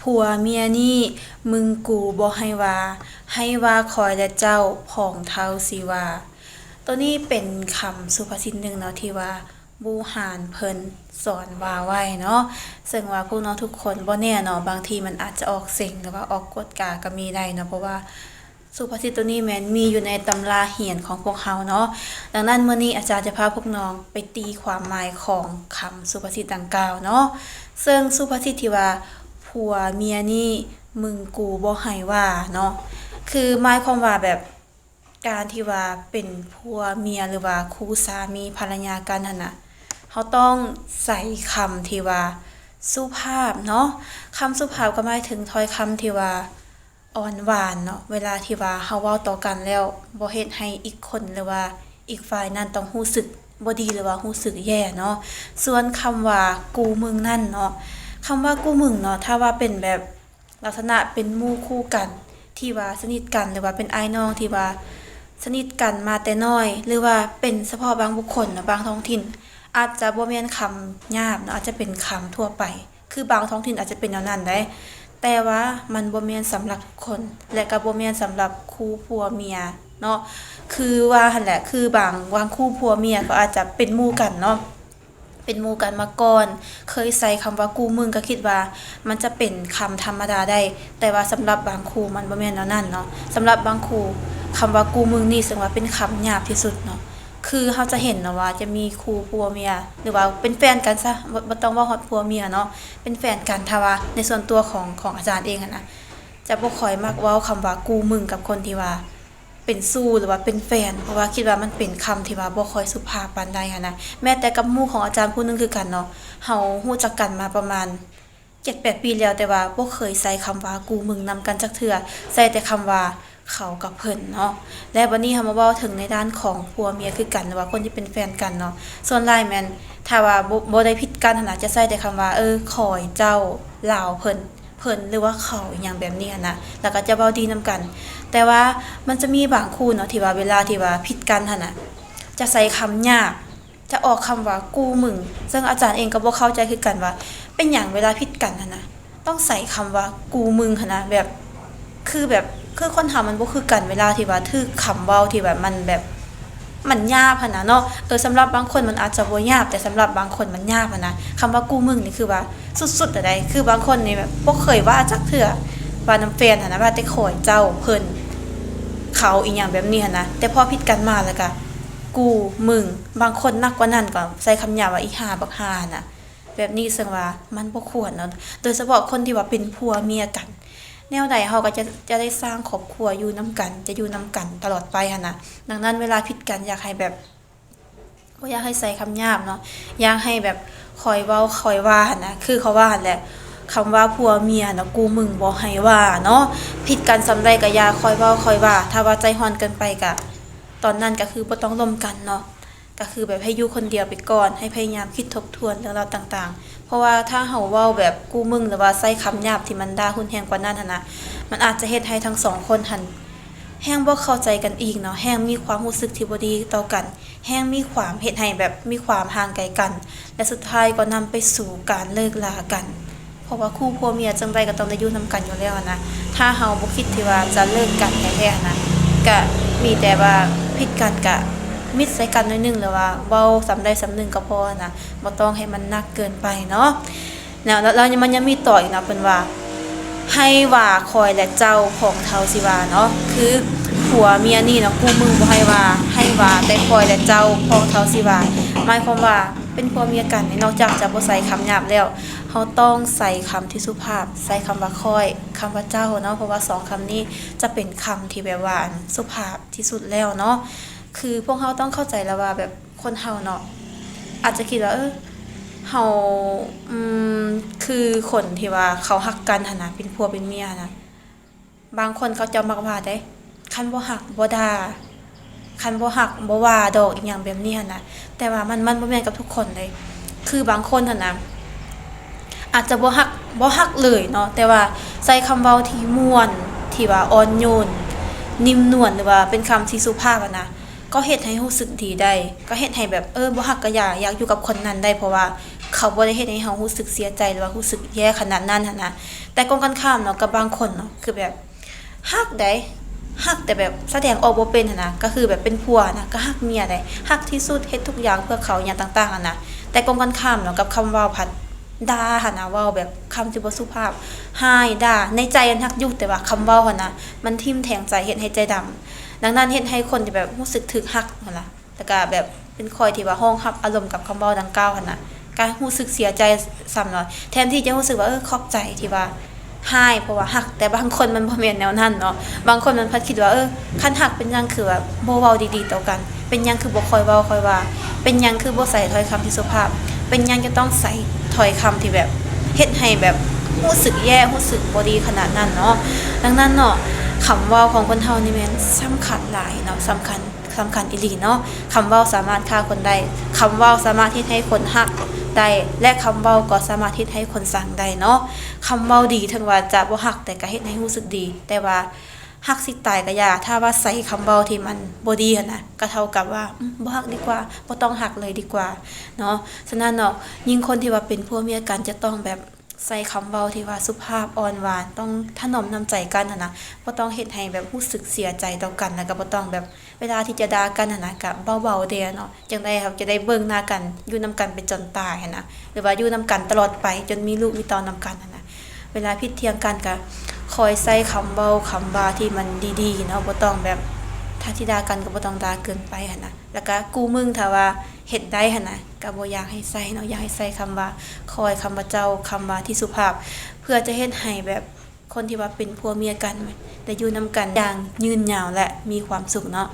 ຜົວເມຍນີ້ ມຶງກູບໍ່ໃຫ້ວ່າ, ໃຫ້ວ່າຂ້ອຍແລະເຈົ້າ ພອງເທົ່າຊິວ່າ. ໂຕນີ້ເປັນຄຳສຸພາສິດໜຶ່ງເນາະ ທີ່ວ່າບູຮານເພິ່ນສອນວ່າໄວ້ເນາະ. ເຊິ່ງວ່າພວກເຮົາທຸກຄົນ ບໍ່ແນ່ເນາະ, ບາງທີມັນອາດຈະອອກເສັງ ຫຼືວ່າອອກກວດກາກໍມີໄດ້ເນາະ, ເພາະວ່າ ສຸພາສິດໂຕນີ້ແມ່ນມີຢູ່ໃນຕຳລາຮຽນຂອງພວກເຮົາເນາະ. ດັ່ງນັ້ນ ມື້ນີ້ອາຈານຈະພາພວກນ້ອງໄປຕີຄວາມໝາຍຂອງຄຳສຸພາສິດດັ່ງກ່າວເນາະ. ເຊິ່ງສຸພາສິດທີ່ວ່າ ຜົວເມຍນີ້ ມຶງກູບໍ່ໃຫ້ວ່າເນາະ, ຄືໝາຍຄວາມວ່າແບບ ການທີ່ວ່າເປັນຜົວເມຍ ຫຼືວ່າຄູ່ສາມີພັນລະຍາກັນຫັ້ນນະ, ເຮົາຕ້ອງໃຊ້ຄຳທີ່ວ່າສຸພາບເນາະ. ຄຳສຸພາບກໍໝາຍເຖິງຖ້ອຍຄຳທີ່ວ່າ ອ່ອນຫວານເນາະ, ເວລາທີ່ວ່າເຮົາເວົ້າຕໍ່ກັນແລ້ວ ບໍ່ເຮັດໃຫ້ອີກຄົນ ຫຼືວ່າອີກຝ່າຍນັ້ນຕ້ອງຮູ້ສຶກບໍ່ດີ ຫຼືວ່າຮູ້ສຶກແຍ່ເນາະ. ສ່ວນຄຳວ່າກູມຶງນັ້ນເນາະ, ຄຳວ່າກູມຶງເນາະ ຖ້າວ່າເປັນແບບລັກສະນະເປັນໝູ່ຄູ່ກັນ ທີ່ວ່າສະໜິດກັນ ຫຼືວ່າເປັນອ້າຍນ້ອງທີ່ວ່າສະໜິດກັນມາແຕ່ນ້ອຍ ຫຼືວ່າເປັນສະເພາະບາງບຸກຄົນເນາະ, ບາງທ້ອງຖິ່ນອາດຈະບໍ່ແມ່ນຄຳຫຍາບເນາະ, ອາດຈະເປັນຄຳທົ່ວໄປ. ຄືບາງທ້ອງຖິ່ນອາດຈະເປັນແນວນັ້ນໄດ໋, ແຕ່ວ່າມັນບໍ່ແມ່ນສຳລັບທຸກຄົນ ແລະ ກໍບໍ່ແມ່ນສຳລັບຄູ່ຜົວເມຍເນາະ. ຄືວ່າຫັ້ນແຫຼະ, ຄືບາງ, ບາງຄູ່ຜົວເມຍກໍອາດຈະເປັນໝູ່ກັນເນາະ, ເປັນໝູ່ກັນມາກ່ອນ, ເຄີຍໃຊ້ຄຳວ່າກູມຶງ ກໍຄິດວ່າມັນຈະເປັນຄຳທຳມະດາໄດ້, ແຕ່ວ່າສຳລັບບາງຄູ່ມັນບໍ່ແມ່ນແນວນັ້ນເນາະ. ສຳລັບບາງຄູ່ ຄຳວ່າກູມຶງນີ້ ເຊິ່ງວ່າເປັນຄຳຫຍາບທີ່ສຸດເນາະ. ຄືເຮົາຈະເຫັນເນາະວ່າຈະມີຄູ່ຜົວເມຍ ຫຼືວ່າເປັນແຟນກັນຊະ, ບໍ່, ບໍ່ຕ້ອງເວົ້າຮອດຜົວເມຍເນາະ, ເປັນແຟນກັນ. ຖ້າວ່າໃນສ່ວນຕົວຂອງ, ຂອງອາຈານເອງຫັ້ນນະ ຈະບໍ່ຄ່ອຍມັກເວົ້າຄຳວ່າກູມຶງກັບຄົນທີ່ວ່າເປັນຊູ້ ຫຼືວ່າເປັນແຟນ, ເພາະວ່າຄິດວ່າມັນເປັນຄຳທີ່ວ່າບໍ່ຄ່ອຍສຸພາບປານໃດຫັ້ນນະ. ແມ້ແຕ່ກັບໝູ່ຂອງອາຈານຜູ້ໜຶ່ງຄືກັນເນາະ, ເຮົາຮູ້ຈັກກັນມາປະມານ ເຈັດແປດປີແລ້ວ, ແຕ່ວ່າບໍ່ເຄີຍໃຊ້ຄຳວ່າກູມຶງນຳກັນຈັກເທື່ອ, ໃຊ້ແຕ່ຄຳວ່າເຂົາກັບເພິ່ນເນາະ. ແລະ ບັດນີ້ເຮົາມາເວົ້າເຖິງໃນດ້ານຂອງຜົວເມຍຄືກັນ ຫຼືວ່າຄົນທີ່ເປັນແຟນກັນເນາະ, ສ່ວນຫຼາຍແມ່ນ ຖ້າວ່າບໍ່, ບໍ່ໄດ້ຜິດກັນຫັ້ນນະ ຈະໃຊ້ແຕ່ຄຳວ່າ ເອີ ຂ້ອຍ ເຈົ້າ ລາວ ເພິ່ນ ເພິ່ນ ຫຼືວ່າເຂົາ ອີ່ຫຍັງແບບນີ້ຫັ້ນນະ, ແລ້ວກໍຈະເວົ້າດີນຳກັນ. ແຕ່ວ່າມັນຈະມີບາງຄູ່ເນາະ ທີ່ວ່າເວລາທີ່ວ່າຜິດກັນຫັ້ນນະ ຈະໃຊ້ຄຳຫຍາບ ຈະອອກຄຳວ່າກູມຶງ, ເຊິ່ງອາຈານເອງກໍບໍ່ເຂົ້າໃຈຄືກັນວ່າ ເປັນຫຍັງເວລາຜິດກັນຫັ້ນນະ ຕ້ອງໃຊ້ຄຳວ່າກູມຶງຫັ້ນນະ. ແບບ ຄືແບບ ຄືຄົນເຮົາມັນບໍ່ຄືກັນ ເວລາທີ່ວ່າຖືກຄຳເວົ້າທີ່ແບບ ມັນແບບ ມັນຫຍາບຫັ້ນນະເນາະ. ເອີ ສຳລັບບາງຄົນມັນອາດຈະບໍ່ຫຍາບ, ແຕ່ສຳລັບບາງຄົນມັນຫຍາບຫັ້ນນະ. ຄຳວ່າກູມຶງນີ້ຄືວ່າສຸດໆ ແລ້ວໃດ໋, ຄືບາງຄົນນີ້ແບບບໍ່ເຄີຍວ່າຈັກເທື່ອ ວ່ານຳແຟນຫັ້ນນະ, ວ່າແຕ່ຂ້ອຍ ເຈົ້າ ເພິ່ນ ເຂົາ ອີ່ຫຍັງແບບນີ້ຫັ້ນນະ, ແຕ່ພໍຜິດກັນມາແລ້ວກະ ກູ ມຶງ, ບາງຄົນໜັກກວ່ານັ້ນກໍໃຊ້ຄຳຫຍາບວ່າ ອີຫ່າ ບັກຫ່າ ຫັ້ນນະ ແບບນີ້. ເຊິ່ງວ່າມັນບໍ່ຄວນເນາະ, ໂດຍສະເພາະຄົນທີ່ວ່າເປັນຜົວເມຍກັນ, ແນວໃດເຮົາກໍຈະ, ຈະໄດ້ສ້າງຄອບຄົວຢູ່ນຳກັນ, ຈະຢູ່ນຳກັນຕະຫຼອດໄປຫັ້ນນະ. ດັ່ງນັ້ນເວລາຜິດກັນ ຢາກໃຫ້ແບບ ບໍ່ຢາກໃຫ້ໃຊ້ຄຳຫຍາບເນາະ, ຢາກໃຫ້ແບບຄ່ອຍເວົ້າຄ່ອຍວ່າຫັ້ນນະ. ຄືເຂົາວ່າຫັ້ນແຫຼະ, ຄຳວ່າຜົວເມຍເນາະ ກູມຶງບໍ່ໃຫ້ວ່າເນາະ, ຜິດກັນສ່ຳໃດກໍຢ່າຄ່ອຍເວົ້າຄ່ອຍວ່າ, ຖ້າວ່າໃຈຮ້ອນເກີນໄປກະ ຕອນນັ້ນກໍຄືບໍ່ຕ້ອງລົມກັນເນາະ, ກໍຄືແບບໃຫ້ຢູ່ຄົນດຽວໄປກ່ອນ, ໃຫ້ພະຍາຍາມຄິດທົບທວນເລື່ອງລາວຕ່າງໆ. ເພາະວ່າຖ້າເຮົາເວົ້າແບບກູມຶງ ຫຼືວ່າໃຊ້ຄຳຫຍາບທີ່ມັນດ່າຮຸນແຮງກວ່ານັ້ນຫັ້ນນະ, ມັນອາດຈະເຮັດໃຫ້ທັງສອງຄົນຫັ້ນ ແຮ່ງບໍ່ເຂົ້າໃຈກັນອີກເນາະ, ແຮ່ງມີຄວາມຮູ້ສຶກທີ່ບໍ່ດີຕໍ່ກັນ, ແຮ່ງມີຄວາມເຮັດໃຫ້ແບບມີຄວາມຫ່າງໄກກັນ ແລະ ສຸດທ້າຍກໍນຳໄປສູ່ການເລີກລາກັນ. ເພາະວ່າຄູ່ຜົວເມຍຈັ່ງໃດກໍຕ້ອງໄດ້ຢູ່ນຳກັນຢູ່ແລ້ວຫັ້ນນະ, ຖ້າເຮົາບໍ່ຄິດທີ່ວ່າຈະເລີກກັນແທ້ໆຫັ້ນນະ, ກະມີແຕ່ວ່າຜິດກັນກະມິດໃສ່ກັນໜ້ອຍໜຶ່ງ ຫຼືວ່າເວົ້າສ່ຳໃດສ່ຳໜຶ່ງກໍພໍຫັ້ນນະ, ບໍ່ຕ້ອງໃຫ້ມັນໜັກເກີນໄປເນາະ. ແລ້ວ, ແລ້ວ, ແລ້ວມັນຍັງມີຕໍ່ອີກເນາະ, ເພິ່ນວ່າ ໃຫ້ວ່າຂ້ອຍແລະເຈົ້າ ພອງເທົ່າຊິວ່າເນາະ, ຄືຜົວເມຍນີ້ເນາະ ກູມຶງບໍ່ໃຫ້ວ່າ, ໃຫ້ວ່າແຕ່ຂ້ອຍແລະເຈົ້າ ພອງເທົ່າຊິວ່າ. ໝາຍຄວາມວ່າເປັນຜົວເມຍກັນນີ້ ນອກຈາກຈະບໍ່ໃຊ້ຄຳຫຍາບແລ້ວ, ເຮົາຕ້ອງໃຊ້ຄຳທີ່ສຸພາບ, ໃຊ້ຄຳວ່າຂ້ອຍ, ຄຳວ່າເຈົ້າເນາະ, ເພາະວ່າສອງຄຳນີ້ຈະເປັນຄຳທີ່ແບບວ່າ ອັນ ສຸພາບທີ່ສຸດແລ້ວເນາະ. ຄືພວກເຮົາຕ້ອງເຂົ້າໃຈແລ້ວວ່າແບບ ຄົນເຮົາເນາະ ອາດຈະຄິດວ່າ ເອີ ເຮົາ ອືມ ຄືຄົນທີ່ວ່າເຂົາຮັກກັນຫັ້ນນະ ເປັນຜົວເປັນເມຍຫັ້ນນະ, ບາງຄົນເຂົາເຈົ້າມັກວ່າເດ້ ຄັນບໍ່ຮັກບໍ່ດ່າ, ຄັນບໍ່ຮັກບໍ່ວ່າດອກ ອີ່ຫຍັງແບບນີ້ຫັ້ນນະ. ແຕ່ວ່າມັນ, ມັນບໍ່ແມ່ນກັບທຸກຄົນເດ້. ຄືບາງຄົນຫັ້ນນະ ອາດຈະບໍ່ຮັກ, ບໍ່ຮັກເລີຍເນາະ, ແຕ່ວ່າໃຊ້ຄຳເວົ້າທີ່ມ່ວນ, ທີ່ວ່າອ່ອນໂຍນ, ນຸ້ມນວນ ຫຼືວ່າເປັນຄຳທີ່ສຸພາບຫັ້ນນະ, ກໍເຮັດໃຫ້ຮູ້ສຶກດີໄດ້, ກໍເຮັດໃຫ້ແບບ ເອີ ບໍ່ຮັກກໍຢ່າ, ຢາກຢູ່ກັບຄົນນັ້ນໄດ້, ເພາະວ່າ ເຂົາບໍ່ໄດ້ເຮັດໃຫ້ເຮົາຮູ້ສຶກເສຍໃຈ ຫຼືວ່າຮູ້ສຶກແຍ່ຂະໜາດນັ້ນຫັ້ນນະ. ແຕ່ກົງກັນຂ້າມເນາະ ກັບບາງຄົນເນາະ ຄືແບບ ຮັກໃດ ຮັກແຕ່ແບບສະແດງອອກບໍ່ເປັນຫັ້ນນະ ກໍຄືແບບເປັນຜົວນະ ກໍຮັກເມຍໃດ ຮັກທີ່ສຸດ ເຮັດທຸກຢ່າງເພື່ອເຂົາ ຫຍັງຕ່າງໆຫັ້ນນະ. ແຕ່ກົງກັນຂ້າມເນາະ ກັບຄຳເວົ້າພັດດ່າຫັ້ນນະ ເວົ້າແບບຄຳທີ່ບໍ່ສຸພາບ ຮ້າຍ ດ່າ ໃນໃຈຫັ້ນຮັກຢູ່ ແຕ່ວ່າຄຳເວົ້າຫັ້ນນະ ມັນຖິ້ມແທງໃຈ ເຮັດໃຫ້ໃຈດຳ. ດັ່ງນັ້ນເຮັດໃຫ້ຄົນທີ່ແບບຮູ້ສຶກຖືກຮັກຫັ້ນນະ ແລ້ວກະແບບເປັນຂ້ອຍທີ່ວ່າຮອງຮັບອາລົມກັບຄຳເວົ້າດັ່ງກ່າວຫັ້ນນະ ກະຮູ້ສຶກເສຍໃຈຊ້ຳເນາະ. ແທນທີ່ຈະຮູ້ສຶກວ່າ ເອີ ຂອບໃຈທີ່ວ່າຮ້າຍ ເພາະວ່າຮັກ ແຕ່ບາງຄົນມັນບໍ່ແມ່ນແນວນັ້ນເນາະ. ບາງຄົນມັນພັດຄິດວ່າ ເອີ ຄັນຮັກເປັນຫຍັງຄືແບບບໍ່ເວົ້າດີໆຕໍ່ກັນ? ເປັນຫຍັງຄືບໍ່ຄ່ອຍເວົ້າຄ່ອຍວ່າ? ເປັນຫຍັງຄືບໍ່ໃຊ້ຖ້ອຍຄຳທີ່ສຸພາບ? ເປັນຫຍັງຈະຕ້ອງໃຊ້ຖ້ອຍຄຳທີ່ແບບເຮັດໃຫ້ແບບຮູ້ສຶກແຍ່ ຮູ້ສຶກບໍ່ດີຂະໜາດນັ້ນເນາະ? ດັ່ງນັ້ນເນາະ ຄຳເວົ້າຂອງຄົນເຮົານີ້ແມ່ນສຳຄັນຫຼາຍເນາະ ສຳຄັນ ສຳຄັນອີ່ຫຼີເນາະ. ຄຳເວົ້າສາມາດຂ້າຄົນໄດ້ ຄຳເວົ້າສາມາດເຮັດໃຫ້ຄົນຮັກໄດ້ ແລະ ຄຳເວົ້າກໍສາມາດເຮັດໃຫ້ຄົນຊັງໄດ້ເນາະ. ຄຳເວົ້າດີເຖິງວ່າຈະບໍ່ຮັກ ແຕ່ກໍເຮັດໃຫ້ຮູ້ສຶກດີ ແຕ່ວ່າຮັກຊິຕາຍກໍຢ່າ ຖ້າວ່າໃຊ້ຄຳເວົ້າທີ່ມັນບໍ່ດີຫັ້ນນະ ກໍເທົ່າກັບວ່າ ອືມ ບໍ່ຮັກດີກວ່າ ບໍ່ຕ້ອງຮັກເລີຍດີກວ່າເນາະ. ສະນັ້ນເນາະ ຍິ່ງຄົນທີ່ວ່າເປັນຜົວເມຍກັນ ຈະຕ້ອງແບບ ໃຊ້ຄຳເວົ້າທີ່ວ່າສຸພາບອ່ອນຫວານ ຕ້ອງຖະໜອມນ້ຳໃຈກັນຫັ້ນນະ. ບໍ່ຕ້ອງເຮັດໃຫ້ແບບຮູ້ສຶກເສຍໃຈຕໍ່ກັນ ແລ້ວກໍບໍ່ຕ້ອງແບບ ເວລາທີ່ຈະດ່າກັນຫັ້ນນະ ກໍເບົາໆແດ່ເນາະ. ຈັ່ງໃດເຮົາຈະໄດ້ເບິ່ງໜ້າກັນ ຢູ່ນຳກັນໄປຈົນຕາຍຫັ້ນນະ ຫຼືວ່າຢູ່ນຳກັນຕະຫຼອດໄປ ຈົນມີລູກມີເຕົ້ານຳກັນຫັ້ນນະ. ເວລາຜິດຖຽງກັນກໍຄອຍໃຊ້ຄຳເວົ້າຄຳວ່າທີ່ມັນດີໆເນາະ ບໍ່ຕ້ອງແບບ ຖ້າຊິດ່າກັນກໍບໍ່ຕ້ອງດ່າເກີນໄປຫັ້ນນະ. ແລ້ວກໍກູ່ມຶງ ຖ້າວ່າເຮັດໄດ້ຫັ້ນນະ ກໍບໍ່ຢາກໃຫ້ໃຊ້ເນາະ ຢາກໃຫ້ໃຊ້ຄຳວ່າຂ້ອຍ ຄຳວ່າເຈົ້າ ຄຳວ່າທີ່ສຸພາບ ເພື່ອຈະເຮັດໃຫ້ແບບຄົນທີ່ວ່າເປັນຜົວເມຍກັນໄດ້ຢູ່ນຳກັນຢ່າງຍືນຍາວ ແລະ ມີຄວາມສຸກເນາະ.